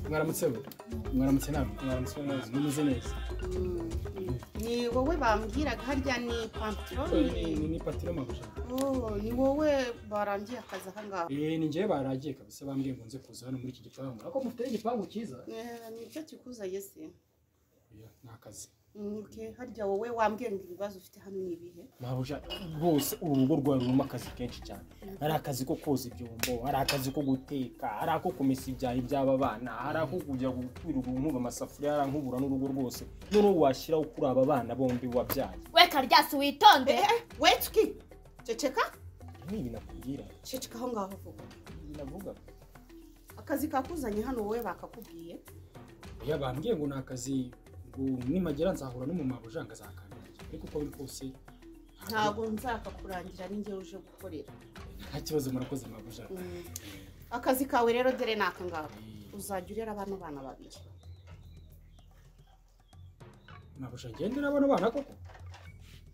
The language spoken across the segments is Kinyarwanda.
Mwaramutse we. Mwaramutse namwe. Mwaramutse neza. Mumeze neza. Ni wowe bambwiraga harya ni patron? Ni patron mabuja. Oh, ni wowe barangiye akazi aha ngaha. Ni njye baragiye kabisa bambwiye ngo nze kuza hano muri iki gipangu. Ako mufite igipangu cyiza? Ni cyo kikuzaye se. Oya, ni akazi. Okay, harya wowe wambwiye ngo ibibazo ufite hano ni ibihe? Mabuja rwose urugo rwawe rurimo akazi kenshi cyane. Hari akazi ko koza ibyombo, hari akazi ko guteka, hari ako kumesa ibyayi by'aba bana, hari ako kujya kwirirwa nkuba amasafuriya, hari nkubura n'urugo rwose. Noneho washyiraho kuri aba bana bombi wabyaye. We Karyasi witonde. We Tsuki, ceceka. Ni ibi nakubwira. Ceceka aho ngaho vuba. Ibi navuga. Akazi kakuzanye hano wowe bakakubwiye? Oya, bambwiye ngo ni akazi ngo nimagera nzahura n'umumabuja ngazakandagira. Ariko uko biri kose ntabwo nzakakurangira ninjye uje gukorera. Nta kibazo, murakoze mabuja. Akazi kawe rero dere naka ngaka. Uzajya urera abana bana babiri. Mabuja ngendera abana bana koko?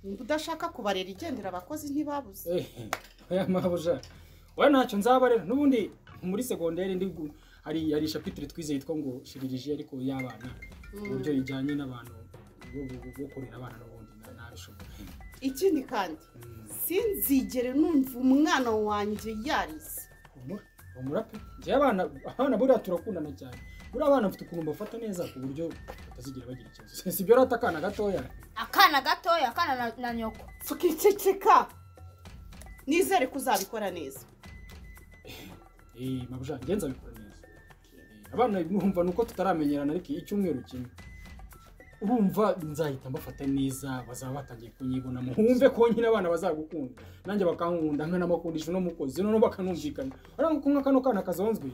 Nimba udashaka kubarera igendera abakozi ntibabuze. Oya mabuja. Oya ntacyo nzabarera. N'ubundi muri secondaire ndi hari chapitre twize yitwa ngo chirurgie ariko y'abana. Uburyo ijyanye n'abantu bo kurera abana n'ubundi nabishobora. Ikindi kandi sinzigere numva umwana wanjye yarize. Umurape njye abana buriya turakundana cyane. Buriya abana mfite ukuntu mbafata neza ku buryo batazigera bagira ikibazo. Si byo rata akana gatoya. Akana gatoya, akana na nyoko. Tukiceceka. Nizere ko uzabikora neza. Mabuja njye nzabikora neza. Abana numva nuko tutaramenyerana ariko icyumweru kimwe urumva nzahita mbafata neza, bazaba batangiye kunyibona muhumve ko nyine abana bazagukunda nanjye bakankunda nkanamakundisha no mukozi noneho bakanumvikana. Uranga ko kano kana kazonzwe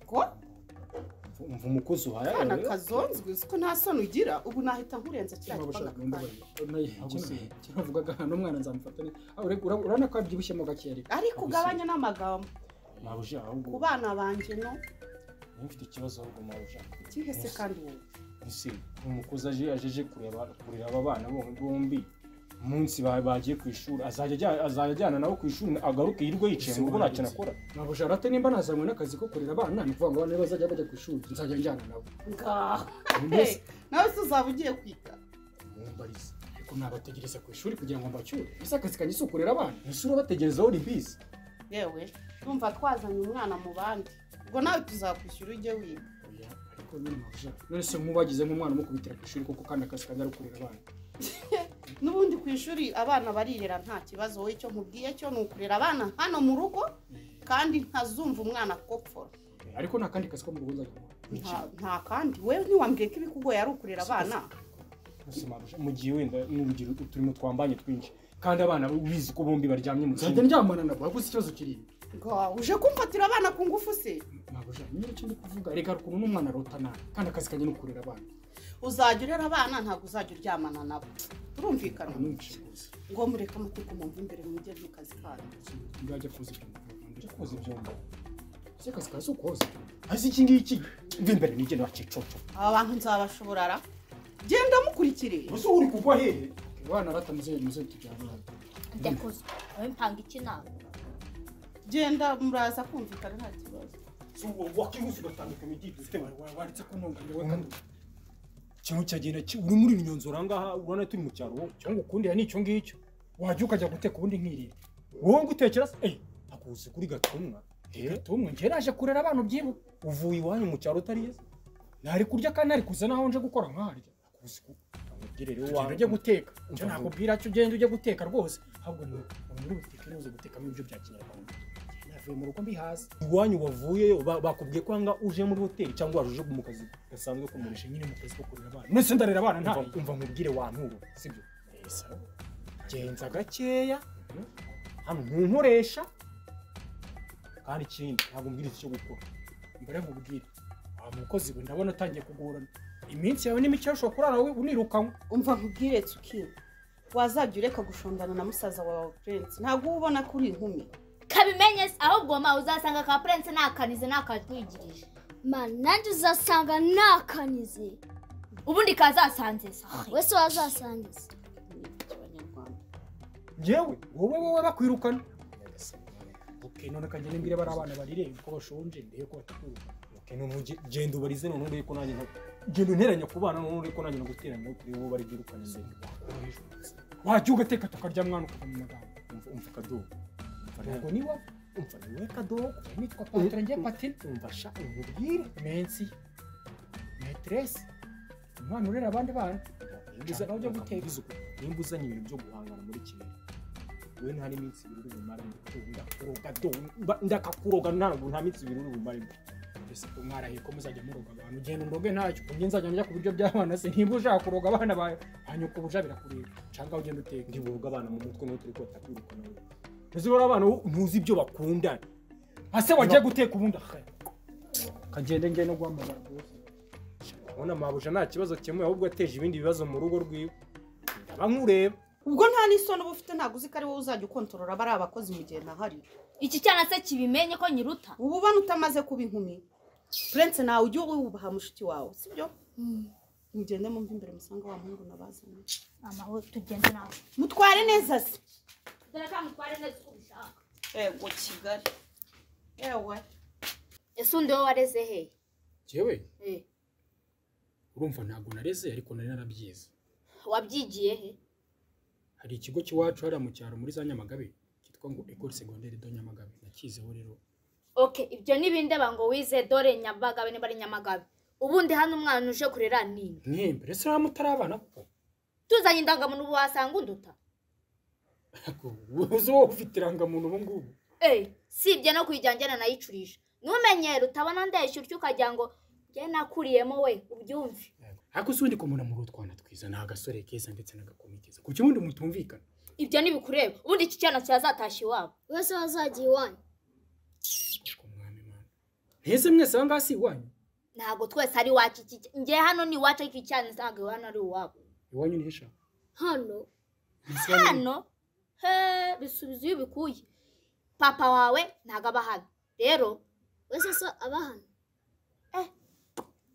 ko umva umukozi uhaye kana kazonzwe siko nta soni ugira ubu nahita nkurenza kiriya gipanga. Kinavugaga hano umwana nzamufata neza. Urabona ko abyibushyemo gake ariko ugabanya n'amagambo. Mabuja ahubwo ku bana banje no mfite ikibazo ahubwo mabuja. Ikihe se kandi wowe? Ese umukozi aje kureba aba bana bombi umunsi bagiye ku ishuri azajya ajyana nabo ku ishuri agaruke yirwe yicaye mu rugo ntacyo nakora. Mabuja rate nimba nazanywe n'akazi ko kurera abana ni ukuvuga ngo abana bazajya bajya ku ishuri nzajya njyana nabo. Ngaho nawe se uzaba ugiye kwiga? Mumbarize ariko nabategereza ku ishuri kugira ngo mbacyure. Ese akazi kanjye si ukurera abana? Ese urabategereza aho bisi? Yewe ndumva twazanye umwana mu bandi ubwo nawe tuzakwishyura ujye wiga. Ariko nyine mabuja none se nkubagize nk'umwana umukubitira ku ishuri koko kandi akazi kanjye ari ukurera abana. N'ubundi ku ishuri abana barirera nta kibazo, wowe icyo nkubwiye cyo ni ukurera abana hano mu rugo kandi ntazumva umwana akopfora. Ariko nta kandi kazi ko mu rugo nzajya nkora. Nta kandi wewe ntiwambwiye ko ibikugoye ari ukurera abana? Mu gihe wenda n'urugero uturimo twambanye twinshi kandi abana ubizi ko bombi baryamye mu cyumba. Nzajya ndyamana nabo ahubwo ikibazo kiri ngo uje kumfatira abana ku ngufu se? Mabuja nyine icyo ndi kuvuga reka ukuntu n'umwana arota nabi kandi akazi kanjye ni ukurera abana. Uzajya urera abana ntabwo uzajya uryamana nabo. Turumvikana? Ngo mureke amatiku mumve imbere mujye mu kazi kanyu. Ngajya koza ibyombo. Njya koza ibyombo. Ese akazi kawe si ukoza? Azi iki ngiki mve imbere nigende wacicoco. Aba bantu nzabashobora ra? Genda mukurikire. Ese uri kugwa hehe? Abana rata muze tujyana. Ndakoze. Wowe mpanga iki nawe? Genda muraza kumvikana nta kibazo. So wakihuse ugatandukana igihe ufite waretse ko ntunganye we kandi ikintu cyagenda uri muri nyonzora ngaha urabona turi mu cyaro wowe cyangwa ukundira nicyo ngicyo wajya ukajya guteka ubundi nkirira. Wowe ngutekera se? Akuzi kuri gatumwa. Gatumwa njye naje kurera abana ubyibuka. Uvuye iwanyu mu cyaro utariye? Nari kurya kandi nari kuza naho nje gukora nkarya. Akuzi ku amubwire rero wawe ujye guteka. Icyo nakubwira cyo ugenda ujye guteka rwose ahubwo ni muri butike nuze gutekamo ibyo bya kinyarwanda. Navuye mu rugo mbihaze. Iwanyu wavuyeyo bakubwiye ko anga uje muri hoteli cyangwa waje mu kazi gasanzwe ko murishe nyine mu kazi ko kurera abana. Nese ndarera abana nta umva nkubwire wanturo sibyo? Genza gakeya hano ntunkoresha kandi ikindi ntabwo mbwira icyo gukora. Mbere nkubwire wa mukozi we ndabona utangiye kugorana. Iminsi yawe ni mike ushobora kurara wowe unirukanwa. Umva nkubwire Tsuki wazajya ureka gushondana na musaza wawe Prince ntabwo ubona ko uri inkumi. Kabimenye ahubwo ma uzasanga ka Prince nakanize nakatwigirije. Ma nanjye uzasanga nakanize. Ubundi kazasanze se. Wese wazasanze. Njyewe wowe bakwirukana. Okay none kanjye nimbwire bari abana barire ko bashonje ndeye ko batakwiruka. Okay, none genda ubarize none urebe ko nanjye genda unteranya ku bana none urebe ko nanjye naguteranya kuri wowe bari byirukanye mbere. Wajya ugateka tukarya mwana ukava mu magambo. Umva kadogo. Ubwo ni wowe. Umva ni wowe kadogo. Nitwa Patra njye Patine. Umva sha umubwire. Mensi. Maîtresse. Umwana urera abandi bana. Nimba ujya guteka nimba uzanye ibintu byo guhangana muri Kigali. We nta n'iminsi ibiri uri bumaremo. Ndakuroga do. Ndakakuroga ntabwo nta minsi ibiri uri bumaremo. Ese ko mwarahiye ko muzajya muroga abantu ugenda undoge ntacyo ubwo nzajya njya ku biryo by'abana se nimba ushaka kuroga abana bawe hanyuka ubuja birakureba cyangwa ugenda uteka ndi buroga abana mu mutwe n'uturi ko batakwirukana wowe ntuzi bora abana ntuzi ibyo bakunda ase wagiye guteka ubundi kagende nge no guhamagara rwose ubona mabuja nta kibazo kemuye ahubwo ateje ibindi bibazo mu rugo rwiwe ndaba nkureba ubwo nta n'isoni uba ufite ntabwo uzi ko ari wowe uzajya ukontorora bari abakozi mu gihe ntahari iki cyana se kibimenye ko nyiruta ubu ubona utamaze kuba inkumi Prince nawe ujye wubaha mushiki wawe sibyo mugende mumve imbere musanga wa muhungu nabazanye amahoro tugende nawe mutware neza se dore ka mutware neza uko ubishaka yego Kigali yewe ese undi wowe wareze he jewe urumva ntabwo nareze ariko nari narabyize wabyigiye he hari ikigo cy'iwacu hariya mu cyaro muri za Nyamagabe cyitwa ngo École Secondaire de Nyamagabe nakizeho rero. Okay, ibyo nibindeba ngo wize dore Nyamagabe niba ari Nyamagabe ubundi hano umwana uje kurera nini mwembe rese mutarabana kuko tuzanye indangamuntu ubu wasanga unduta uzi wowe ufite irangamuntu ubu ngubu sibye no kuyijyana nayicurisha numenyera utabona ndeshya utyo ukagira ngo njye nakuriyemo we ubyumve ariko si ubundi kumubona muri utwana twiza ni agasore keza ndetse n'agakumi keza kuki ubundi mutumvikana ibyo ntibikureba ubundi iki cyana cyazatashye iwabo wese wazagiye iwanyu ntese mwese aha ngaha si iwanyu ntabwo twese ari iwacu iki njye hano ni iwacu ariko icyana ntabwo hano ari iwabo iwanyu ni hesha hano hano he bisubiza iyo ubikuye papa wawe ntabwo aba hano rero wese so aba hano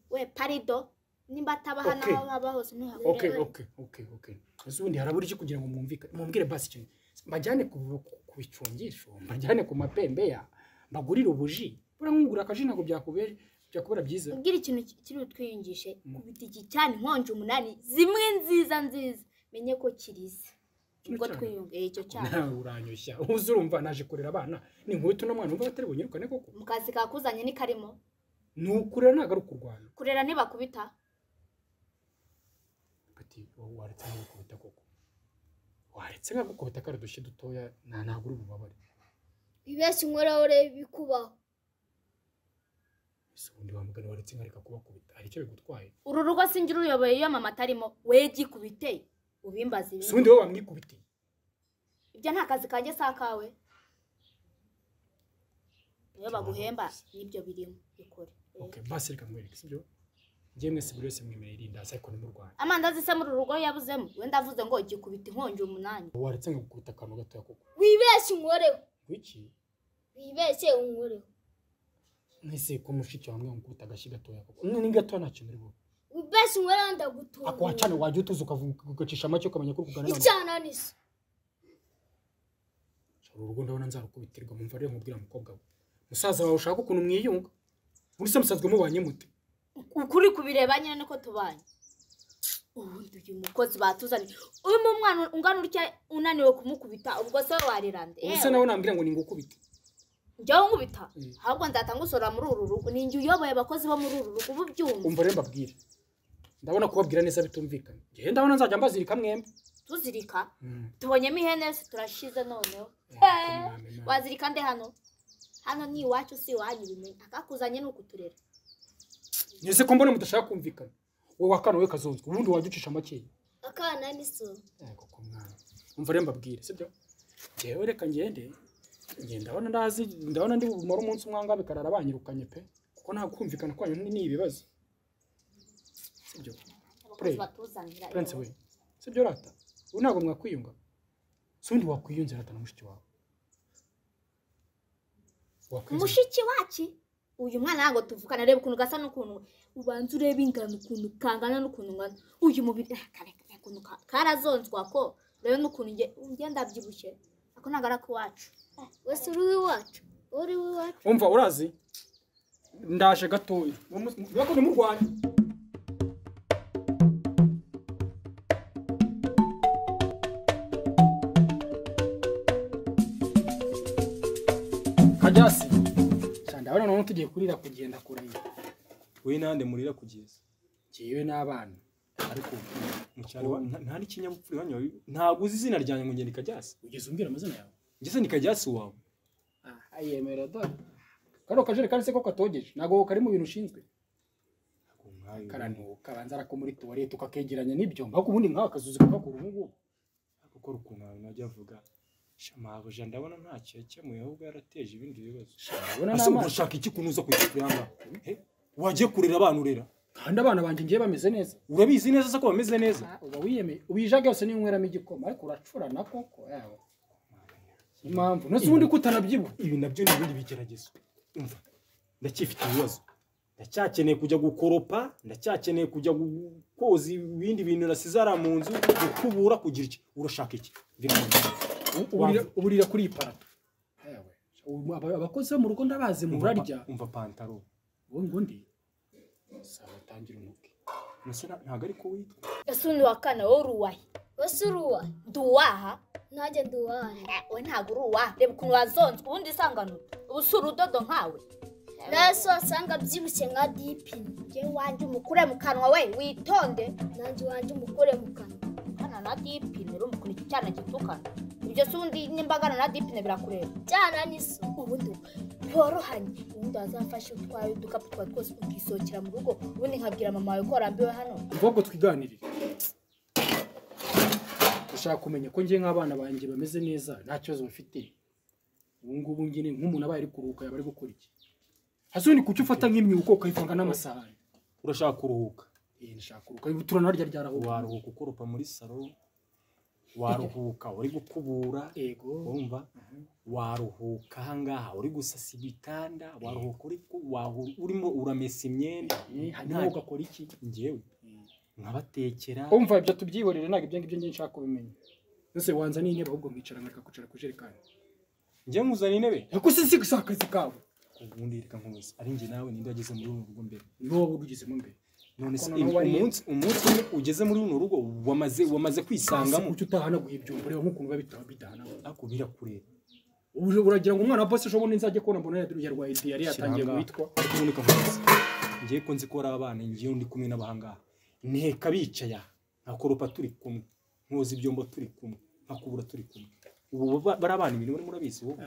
we parido nimba ataba hano aho haba hose ntihakureba okay ese ubundi harabura iki kugira ngo mwumvikane mumbwire basi ikintu mbajyane ku bicungisho mbajyane ku mapembeya mbagurire ubuji buriya nkugura akaji ntabwo byakubera byiza ubwira ikintu kiri butwiyungishe kubita iki cyane inkonji 8 zimwe nziza nziza menye ko kirize ubwo twiyunge icyo cyane nawe uranyushya uzi urumva naje kurera abana ni nkweto n'umwana umva batari bunyirukane koko mu kazi kakuzanye ni karimo ni ukurera ntabwo ari ukurwana kurera ntibakubita ati wowe waretse nkagukubita koko waretse nkagukubita kari udushyi dutoya ntabwo uri bubabare wibeshye inkoraho urebe ibikubaho ese ubundi wa mugani waretse nkareka kubakubita hari icyo bigutwaye uru rugo sinjye uruyoboye iyo mama atarimo we gikubite ubimbaze ibindi ubundi wowe wamwikubitiye ibyo nta kazi kanjye si akawe iyo baguhemba nibyo birimo bikore okay basi reka nkwereke sibyo njye mwese buri wese mwemerera irindazi ariko ntimurwane amandazi se muri uru rugo yabuzemo wenda avuze ngo gikubita inkongi 8 waretse nkagukubita akantu gatoya koko wibeshye unkoreho wiki wibeshye unkoreho mwese ko mushiki wawe nkukubita agashyi gatoya koko ni gatoya nta kintu uri bube wibeshye unkoreho ndagutunga ako wacana wajya utuza ugacisha make ukamenya ko uri kuganira icyana n'iso uru rugo ndabona nzarukubitirwa mumva rero nkubwira mukobwa we musaza wawe ushaka ukuntu mwiyunga muri se musanzwe mubanye mute ukuri kubireba nyine niko tubanye ubundi uyu mukozi batuzanye uyu mwana ungana utya unaniwe kumukubita ubwo se warirande ubu se nawe nambwira ngo ningukubite njyewe nkubita ahubwo nzata ngusora muri uru rugo ninjye uyoboye abakozi bo muri uru rugo ubu byumva umva rero mbabwire ndabona kubabwira neza bitumvikana njyewe ndabona nzajya mbazirika mwembi tuzirika tubonyemo ihene se turashize noneho wazirika nde hano hano ni iwacu si iwanyu bimenye akakuzanye ni ukuturera Nese ko mbona mudashaka kumvikana wowe wakana we kazonzwe ubundi wajya ucisha makeya akana ni so yego ko mwana umva rero mbabwire sibyo njyewe reka ngende ndabona ndazi ndabona ndi bumara umunsi umwanga bikarara banyirukanye pe kuko nta kumvikana kwanyu ni ibibazo sibyo Prince we sibyo rata ubu ntabwo mwakwiyunga si undi wakwiyunze rata na mushiki wawe mushiki wacu uyu mwana ntabwo tuvukana reba ukuntu gasa n'ukuntu ubanza ureba ingano ukuntu kangana n'ukuntu ngana uyu mubiri ukuntu karazonzwa ko reba n'ukuntu ngenda ndabyibushye ako ntabwo ari ak'iwacu wese uri iwacu uri iwacu umva urazi Ndaje gatoya. Bako ni mu Rwanda. Kajasi. Cyanda abana none tugiye kurira kugenda kurira. We nande murira kugeza. Jewe n'abana. Ariko mu cyaro nta n'ikinyabupfura iwanyu ntago uzi izina ryanjye ngo ngende Kajasi. Ugeze umbwira amazina yawe? Ngeze ni Kajasi wawe. Ah, ayemera da. Kano kajerekani se ko katogeje ntago kari mu bintu ushinzwe. Karanuka banza arako muri toilette ukakegeranya n'ibyombo ariko ubundi nkawe akazuzi kakakura ubu ngubu. Gukora ukuntu najya avuga shamabuja ndabona ntacyo yakemuye ahubwo yarateje ibindi bibazo. Ndabona Ese n'amazi. urashaka iki kunuza kujya hano? Wagiye kurera abana urera. Kandi abana banjye ngiye bameze neza. Urabizi neza se ko bameze neza? Uba wiyemeye ubijage yose niyo unyweramo igikoma ariko uracurana koko yawe. Impamvu nose ubundi kutanabyibuha. Ibi nabyo ni ibindi bigeragezo. Umva ndacyifite ibibazo. Ndacyakeneye kujya gukoropa, ndacyakeneye kujya koza ibindi bintu nasizara mu nzu, gukubura kugira iki. Urashaka iki? Uburira kuri iparato. Yawe. Abakozi bo mu rugo ndabazi murarya. Umva pantaro. Wowe ngo ndi. Sawa tangira unuke. Nase ntago ariko witwa. Ese undi wakana wowe uruwahe? Wese uruwahe? Nduwaha? Nanjye nduwahe. We ntago uruwaha. Reba ukuntu wazonzwe ubundi isanganura. Ubu si urudodo nkawe. Naso wasanga byibushye nka dipini. Je wanje umukure mu kanwa we witonde. Nanjye wanje umukure mu kanwa. Kana na dipini uri umukuru iki cyana gitukana. Ibyo se ubundi nimbagana na dipini birakureba. Cyana ni so. Ubundi tworohanye ubundi wazamfasha utwaye udukapu twa twose ukisokera mu rugo ubundi nkabwira mama wawe ko warambiwe hano. Ubwo twiganirire. Ushaka kumenya ko ngiye nk'abana banjye bameze neza nta kibazo bafite. Ubu ngubu ngine nk'umuntu abaye ari kuruhuka yaba ari gukora iki? Hasuni kuki ufata nk'imyuko ukayivanga n'amasahani? Urashaka kuruhuka? Nshaka kuruhuka. Turanarya ryarahuka. Waruhuka ukoropa muri salo, waruhuka uri gukubura, yego urumva? Waruhuka ahangaha uri gusasa ibitanda, waruhuka uri urimo uramesa imyenda, hanyuma ugakora iki? Ngewe nkabatekera. Umva ibyo tubyihorere ntabwo ibyo ngibyo ngiye nshaka kubimenya. Nose wanza n'intebe ahubwo nkicara nkareka kwicara ku jerekani. Ngiye nkuzana intebe? Ariko si si akazi kawe. Ubundi reka nkubaze ari njye nawe ninde wageze muri runo rugo mbere? Ni wowe ugezemo mbere. None se umunsi umwe ugeze muri runo rugo wamaze kwisangamo. Kuki utahanaguye ibyombo reba nk'ukuntu biba bidahanaguye. Ariko birakureba. Uragira ngo umwana wa boss ejo bundi nzajye kubona mbona yarwaye diyari yatangiye guhitwa. Ariko ubundi nkubaze. Ngiye ko nzi ko ari abana ngiye ndi kumwe n'abahangaha. Nteka bicaya nkakoropa turi kumwe, nkoza ibyombo turi kumwe, nkakubura turi kumwe. Ubu bari abana ibintu bari murabizi wowe.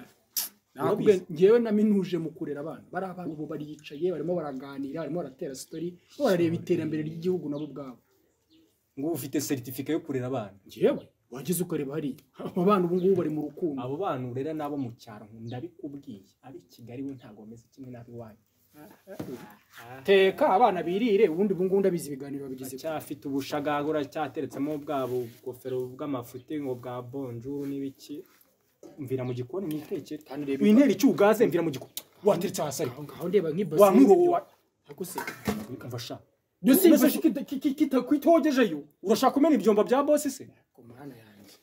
Nakubwiye ngewe naminuje mu kurera abana. Bari abana ubu bariyicaye barimo baraganira barimo baratera story barareba iterambere ry'igihugu nabo ubwabo. Ngo ufite certificate yo kurera abana. Ngewe wagize ukareba hari abana ubu ngubu bari mu rukundo. Abo bana urera nabo mu cyaro ndabikubwiye abi Kigali we ntago bameze kimwe nabi wanyu. Teka abana birire ubundi ubu ngubu ndabizi ibiganiro babigize. Cyafite ubushagagura cyateretsemo bwabo gofero bw'amafuti ngo bwa bonjour n'ibiki. Mvira mu gikoni nitekere kandi reba wintera icyugaze mvira mu gikoni wateretse hasi ariko ngaho ndeba nk'ibasi wa ariko se umva sha ndose ibasi kita kwitogejeyo urashaka kumena ibyombo bya boss se ku mwana yanjye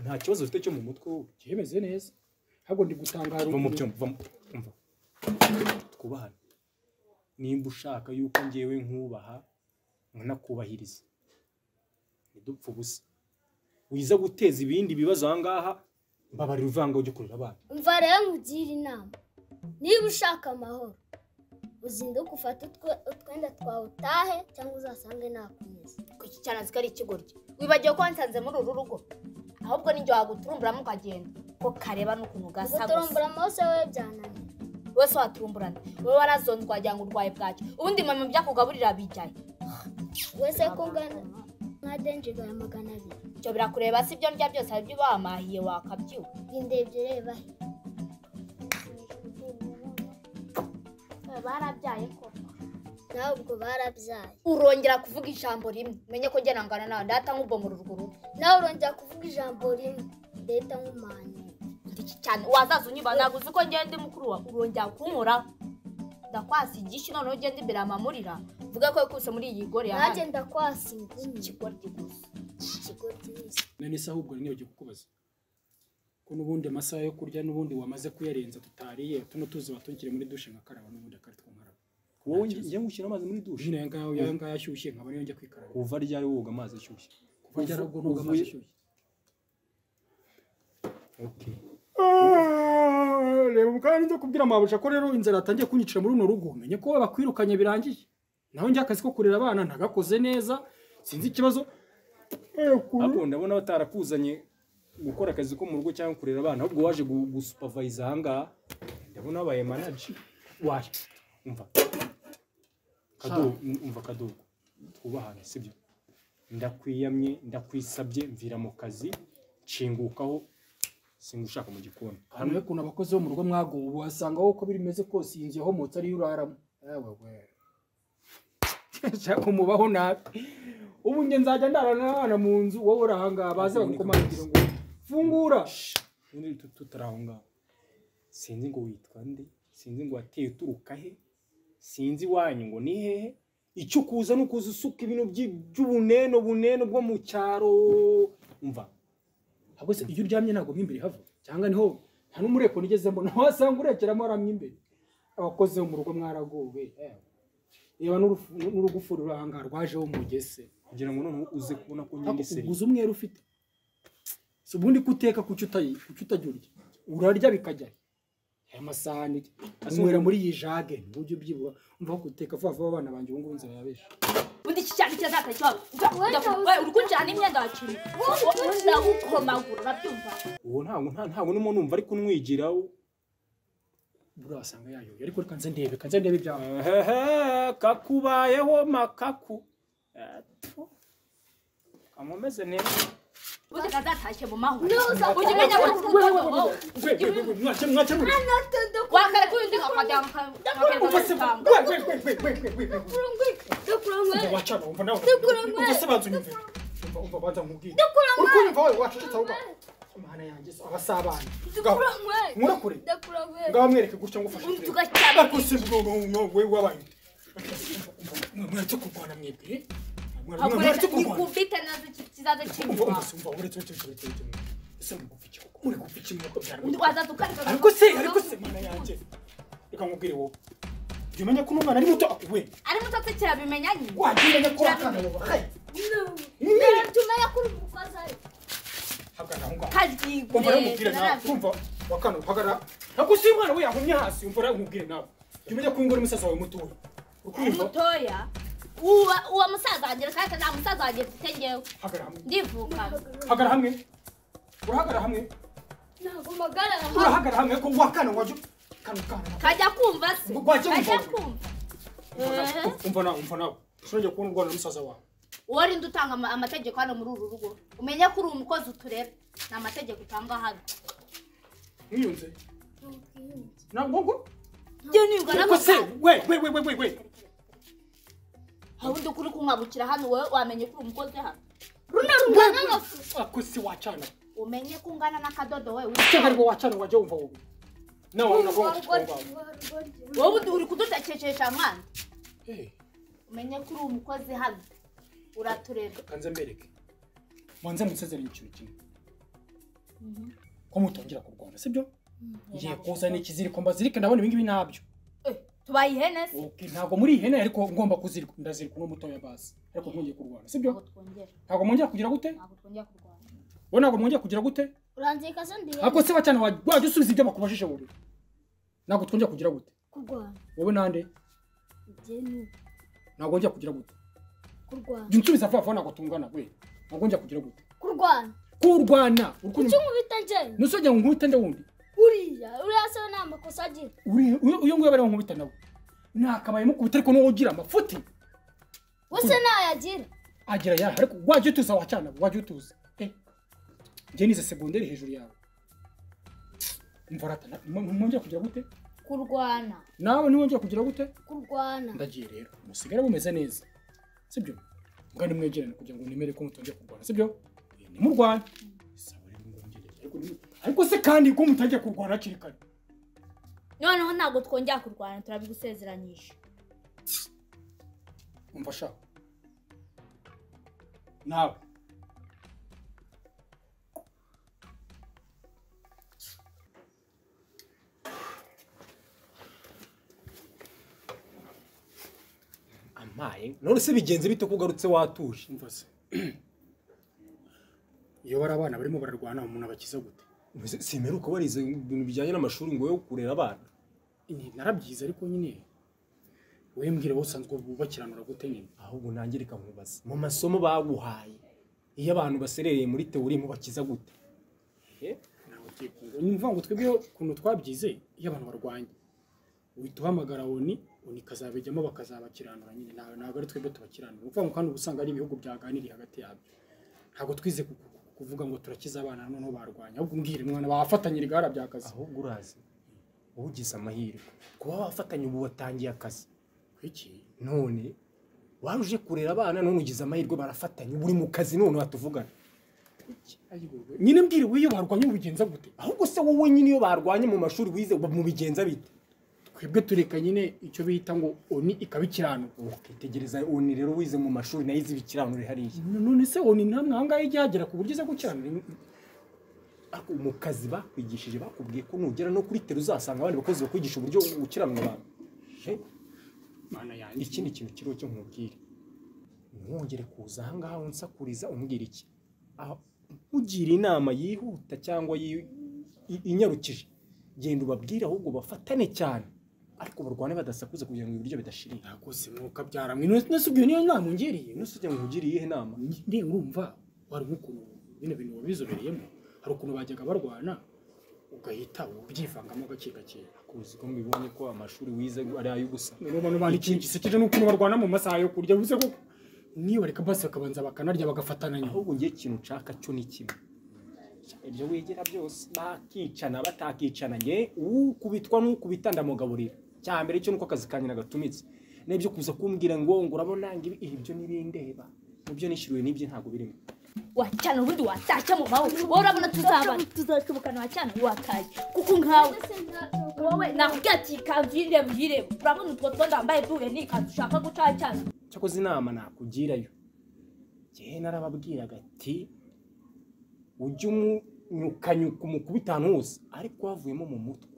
nta kibazo ufite cyo mu mutwe wowe cyemeze neza ahubwo ndi gutangara va mu byombo va umva twubahane nimba ushaka yuko ngewe nkubaha nkanakubahiriza nidupfa ubusa wiza guteza ibindi bibazo ahangaha mbabarira uvanga ujye kurera abana. Umva rero nkugira inama niba ushaka amahoro uzinduke ufate utwenda twawe utahe cyangwa uzasange nakomeza. Kuki cyane aziko ari ikigoryi wibagiwe ko wansanze muri uru rugo ahubwo ninjye waguturumburamo ukagenda ko kareba n'ukuntu gasa gusa. Guturumbura amahose wowe byananiye. Wese waturumburana wowe warazonzwe wagira ngo urwaye bwacyo ubundi mama byakugaburira bijyaye. Wese ko ungana nka denjiga ya 200. Ibyo birakureba si ibyo ndya byose hari ibyo wamahiye wakabyuka. Bindebye reba he. Barabyaye koko. Nawe ubwo barabyaye. Urongera kuvuga ijambo rimwe menye ko njye nangana nawe ndata nk'ubomora urwo rugo. Nawe urongera kuvuga ijambo rimwe ndahita nkumanya. Iki cyane wazaza unyuba ntabwo uzi ko njye ndi mukuru wa urongera kunkoraho. Ndakwasa igishi noneho ugende imbere amamurira vuga ko yakuse muri iyi gore ya nanjye ndakwasa ingumi ikigoryi gusa ikigoryi gusa. None se ahubwo niyo giye kukubaza Ko n'ubundi amasaha yo kurya n'ubundi wamaze kuyarenza tutariye, tuno tuzi watunkire muri dushe nkakaraba n'ubundi akari twonkaraba. Wowe njye ngushyira amazi muri dushe? Nyine aya ngaya ashyushye nkaba niyo njya kwikaraba. Kuva ryari woga amazi ashyushye? Kuva ryari ubwo noga amazi ashyushye? Okay. Reba kandi nzo kubwira mabuja ko rero inzara atangiye kunyicira muri runo rugo, menye ko bakwirukanye birangiye. Naho njya akazi ko kurera abana ntagakoze neza, sinzi ikibazo. Ahubwo ndabona batarakuzanye gukora akazi ko mu rugo cyangwa kurera abana, ahubwo waje gusupervise aha ngaha. Ndabona wabaye manager. Waje. Umva. Kado, umva Kadogo. Twubahane, sibyo? Ndakwiyamye, ndakwisabye, mvira mu kazi, nshingukaho singushaka mu gikoni. Hano ukuntu abakozi bo mu rugo mwagowe, wasanga wowe uko bimeze kose iyi nzu yahomotse ariyo uraramo. Ewe we. Shaka umubaho nabi. Ubu nge nzajya ndarana n'abana mu nzu, wowe uri aha ngaha baze bagukomangira ngo fungura. Ubundi tutari aho ngaho. Sinzi ngo witwa nde, sinzi ngo wateye uturuka he, sinzi iwanyu ngo ni hehe. Icyo ukuza ni ukuza usuka ibintu by'ubuneno buneno bwo mu cyaro. Umva. Ahubwo se iyo uryamye ntabwo mo imbere hava, cyangwa niho nta n'umureko nigeze mbona wasanga urekeramo aramye imbere. Abakozi bo mu rugo mwaragowe. Reba n'urugufuri ruri aha ngaha rwajeho umugese. Kugira ngo noneho uze kubona ko nyine seri. Uguze umweru ufite. Si ubundi kuteka kuki utajya urya. Urarya bikajya. Aya masahani unywera muri iyi jage ntujye ubyibuha. Umva ko uteka vuba vuba abana banjye ubu ngubu inzara yabeshe. Ubundi iki cyane kizataka ikibazo. Uri kunjyana imyenda wakiriye. Ndagukomagura urabyumva. Uwo ntabwo nimo numva ariko unwigira. Buriya wasanga yayoye ariko reka nze ndebe, reka nze ndebe ibyawe. Ehehe, kakubayeho makaku. Kamumeze neza. Ubundi kazatashye mu mahoro. Ujye umenya ko wakare ko undi nkakajya nikubite nazo kizaza cy'inyuma. Ariko se mana yanjye reka nkubwire wowe jya umenya ko umwana ari muto we ari muto se kirabimenya nyine wajya umenya ko akana wowe tumenya ko uri umukozi ari hagarara aho ngaho karyigure umva nkubwire nawe umva wakana hagarara ntabwo si umwana we yahumye hasi umva nkubwire nawe jya umenya ko uri musaza wawe mutoya ari mutoya uwa musaza wanjye kandi nta musaza wanjye mfite ngewe ndivuka hagarara hamwe urahagarara hamwe ntabwo mpagarara hamwe urahagarara hamwe ko wakana wajya kajya kumva se kajya kumva umva nawe ushobora kubona urwana n'umusaza wawe uwo rinde utanga amategeko hano muri uru rugo umenye ko uri umukozi uturera ni amategeko utanga hano mwiyunze ntabwo ngo njye niyunga n'amasaha we we we we we ubundi kuri kunkabukira hano wowe wamenye ko uri umukozi hano runo rungana nka ako si wacana umenye ko ungana n'akadodo we cyangwa ariko wacana wajya wumva wowe nawe wowe uri kudutekesha mwana umenye ko uri umukozi hano uratureba kanze mbereke mwanze musezeranye ikintu kimwe ko mutongera kurwana sibyo ngiye kuzana ikiziriko mbazirike ndabona ibi ngibi ntabyo tubaye ihene se okay ntabwo muri ihene ariko ngomba kuzirika ndazirika uno mutoya basi ariko mwongeye kurwana sibyo ntabwo mwongera kugira gute ntabwo twongera kurwana wowe ntabwo mwongera kugira gute uranzika se ndiye ariko se bacana wajya usubiza ibyo bakubajije wowe ntabwo twongera kugira gute kurwana wowe nande njye ntabwo wongera kugira gute kurwana jya unsubiza vuba vuba ntabwo tungana we ntabwo wongera kugira gute kurwana kurwana kuki nkubita njye nusojya ngo nkubite nde wundi uriya uriya se nta makosa agira uyu nguyu bariho nkubita nawe nakabaye mukubita ariko n'uwo ugira amafuti wese ntayagira agira yahe ariko wajya utuza wacana wajya utuza njye nize segonderi hejuru yawe mva rata mwongera kugira gute kurwana nawe ntiwongera kugira gute kurwana ndagiye rero musigare mumeze neza sibyo mugani mwegerane kugira ngo nemere ko mutongera kurwana sibyo nimurwane ariko se kandi ko mutajya kurwana hakiri kare noneho ntabwo twongera kurwana turabigusezeranyije umva sha nawe Yampaye. None se bigenze bite kugarutse watuje? Umva se. Iyo bari abana barimo bararwana umuntu abakiza gute? Simeruka warize ibintu bijyanye n'amashuri ngo yo kurera abana. Narabyize ariko nyine wowe mbwira wowe usanzwe bubakiranura gute nyine? Ahubwo nanjye reka nkubaze. Mu masomo baguhaye iyo abantu baserereye muri teori mubakiza gute? Nyumva ngo twebwe ukuntu twabyize iyo abantu barwanye uhita uhamagara ONU, ONU ikazabijyamo bakazabakiranura nyine, ntabwo ari twebwe tubakiranura. Uvuga ngo kandi uba usanga ari ibihugu byaganiriye hagati yabyo. Ntabwo twize kuvuga ngo turakiza abana noneho barwanya, ahubwo mbwira umwana bafatanyira igare byakazi. Ahubwo urazi ugize amahirwe kuba wafatanya ubu watangiye akazi. Kuki? None waruje kurera abana none ugize amahirwe barafatanya uri mu kazi none watuvugana. Nyine mbwira iyo barwanye ubigenza gute? Ahubwo se wowe nyine iyo barwanye mu mashuri wize mubigenza bite? Twebwe tureka nyine icyo bita ngo ONU ikabikiranura. Ukitegereza ONU rero wize mu mashuri nayo izi ibikiranura hariya. None se ONU namwe ahangaha ijya ku buryo iza gukiranura? Ariko mu kazi bakwigishije bakubwiye ko nugera no kuri tele uzasanga abandi bakozi bakwigisha uburyo ukiranura abantu. Mana yanjye. Ikindi kintu kiriho cyo nkubwire, ntiwongere kuza ahangaha unsakuriza umbwira iki? Aho ugira inama yihuta cyangwa inyarukije, genda ubabwire ahubwo bafatane cyane, ariko barwane badasakuza kugira ngo ibiryo bidashirira. Ntabwo se mwuka byaramwe. None ubwo niyo nama ungiriye? None se ujya nkugiriye iyihe nama? Ndi urumva wari nk'ukuntu bino bintu wabizobereyemo, hari ukuntu bajyaga barwana ugahita ubyivangamo gake gake. Kuzi ko mbibonye ko amashuri wize ari ay'ubusa. None bandi ikintu gisekeje n'ukuntu barwana mu masaha yo kurya, bivuze ko niyo bareka basi bakabanza bakanarya bagafatana nyuma. Ahubwo ngiye ikintu nshaka cyo ni kimwe, ibyo wigira byose bakicana batakicana, nge ukubitwa n'ukubita ndamugaburira. Cya mbere cyo nuko akazi kanjye nagatumitse, n'ibyo kuza kumbwira ngo urabona ibyo nibindeba mu byo nishyuriwe n'ibyo ntabwo birimo. Wacyana ubundi watashye mu mawe, wowe urabona tuzabana tuzashobokana. Wacyana wataye kuko nkawe wowe nakubwiye ati ikanzu y'ireba uyireba, urabona utwo twenda wambaye duhuye n'ikanzu ushaka guca cyane. Cyakoze inama nakugirayo, njyewe narababwiraga ati ujye umunyukanyuka umukubita ahantu hose ariko wavuyemo mu mutwe.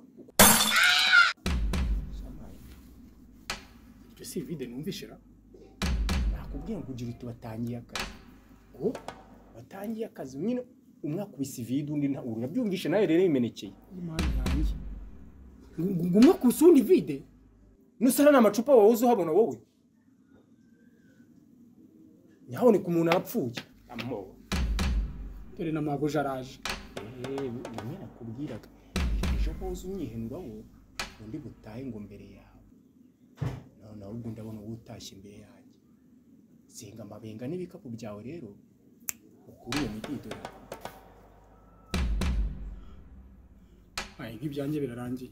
Iryo si vide numvishira? Nakubwiye ngo ugira uti batangiye akazi. Ngo batangiye akazi nyine umwe akubise vide undi urabyumvishe nawe rero bimenekeye. Imana yanjye. Ngo umwe akubise undi vide? Nusara n'amacupa wowe uzi uhabona wowe? Nyahaboneka umuntu arapfuye. Amowe. Dore na mabuja araje. Bimwe nakubwiraga ejo hoze unyihenura wowe undi butahe ngo mbere yawe. None ahubwo ndabona wowe utashye imbere yanjye. Zinga amabenga n'ibikapu byawe rero ukuri iyo midido yawe. Ayi nk'ibyanjye birarangiye.